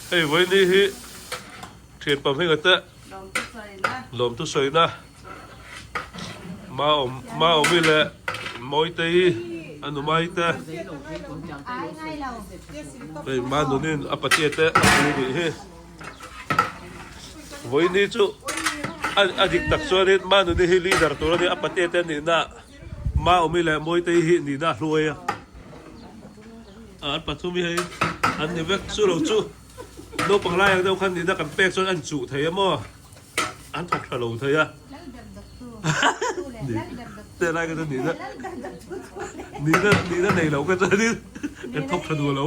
Hei vawiini hi thian pahnih te lawmthu sawina Maawmi leh Mawitei a nu mai te hei Manunin a patea te a pui nih hi. Vawiini chu a dik tak chuanin Manuni hi leader tur a ni a patea te nihna Maawmi leh Mawitei hi nihna a hluai a an pathum hi hei an ni vek chu lo chu naupang lai ang deuh khan nihna kan pek chuan an chuh thei a maw an thawk tha lo thei a te lai ka chu nihna nihna nihna nei lo ka chuanin kan thawk tha duh lo.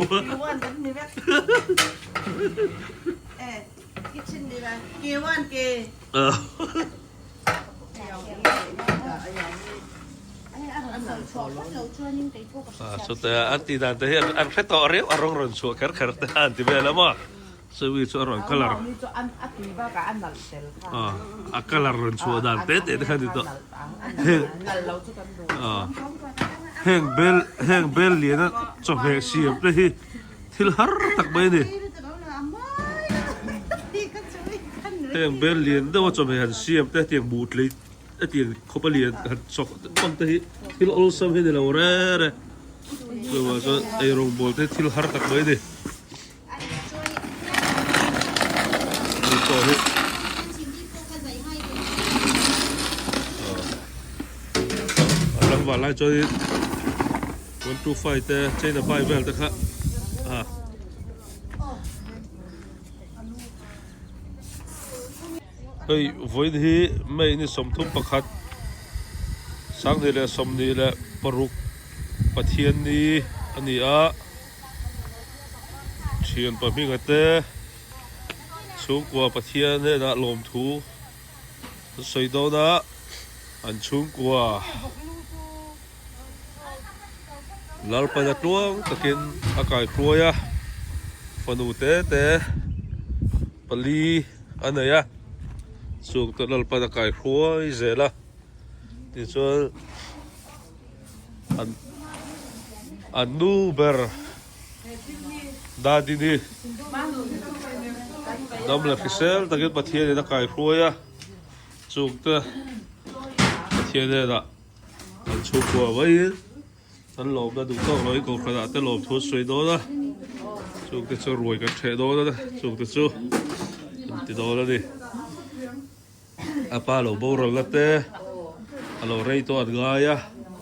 Chutah an tih dan te hi an hre tawh riau a rawng rawn chhuah kher kher te an ti vel a maw Sawi chu a rawn colour a colour rawn chhuah dan te te te kha ni tawh heng heng bel heng bel liana chawhmeh siam te hi thil har tak mai a ni heng bel lian deuha chawhmeh han siam te hetiang buh tlei hetiang khawpa lian han chawk hmang te hi thil awlsam hi a ni lo reng reng chuvang chuan eirawngbawl te hi thil har tak mai a ni. Tlangval lai chuanin 125 te China pai vel te kha a hei vawiin hi May ni 31 2026 Pathianni a ni a. Thian pahminga te chhungkua Pathian hnenah lawmthu an sawi dawn a, an chhungkua Lalpana tluang takin a kaihruai a, fanu te te pali a nei a, chungte Lalpana kaihruai zel a, tichuan. An nu ber Dadini dam leh hrisel takin Pathianin a kaihruai a, chungte Pathian hnenah an chhungkua maiin an lawmna duh tawk loin kohhranah te lawmthu an sawi dawn a, chungte chu ruai kan ṭheh dawn a, chungte chu an ti dawn a ni. A pa lo boral na te a lo rei tawh an ngai a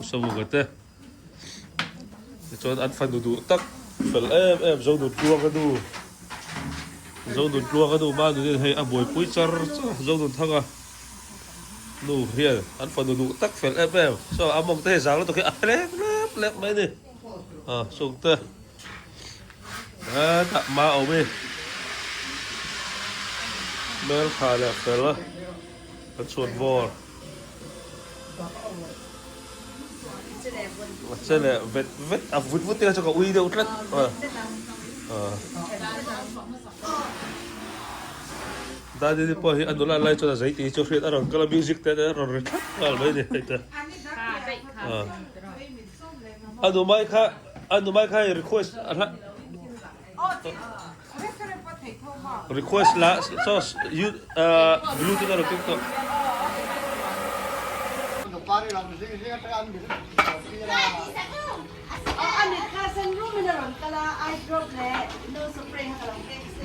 Savuka te tichuan an fanu duh tak fel em em Zonun Tluanga nu Zonun Tluanga nu Manunin hei a buaipui char char Zonun Thanga nu hian an fanu duh tak fel em em so a mawng te hei zang lutuk hi a hlek lep lep mai a ni a chungte. Hetah hma a awm e. Hmeltha leh fel a kan chhuat vawr. A che leh vet vet a vut vut te kha chu ka ui deuh tlat. Daddy pawh hi a nula lai chuan a zei tih hi chu hriat a rawn kal a music te a rawn ri thlap nghal mai a ni hei te. A nu mai kha a nu mai kha hei request a hla request la so you bluetooth a rawn keng tawh.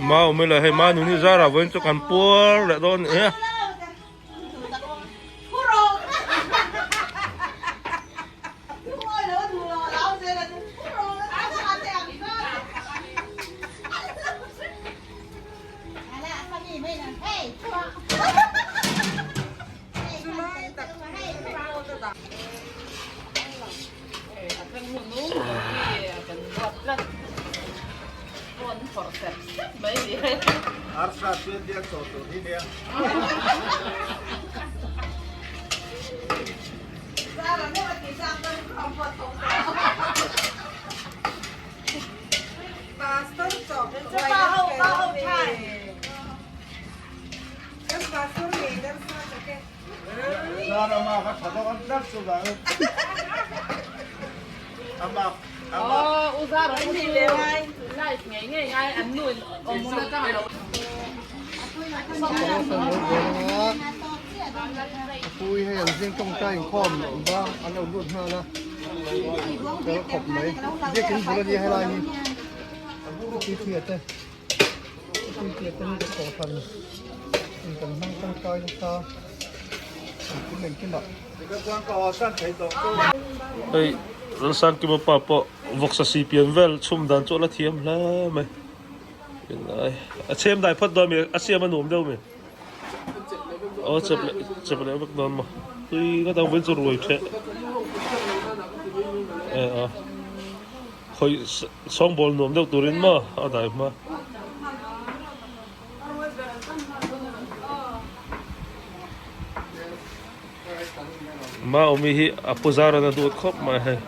Mau mai la hei manuni zara vawiin chu kan puar leh dawn a ni a. Pui hei an zing tawngtai inkhawm bang an lo lut nghal a fel khawp mai biakin bul a nia helai hi titi te titi te hi ka kohhran in kan hmang tangkai nasa engkim engkimah. Hei Lalsangkima pa pawh vawksa sipian vel chhum dan chu a la thiam hle mai. A chhem dai phawt dawn mi a siam a nuam deuh mi aw chep leh chep leh vek dawn maw tui ka dang vawiin chu ruai ṭheh e a khawi sawngbawl nuam deuh turin maw a dai hma. Maumi hi a pu zaran a dut khawp mai hei.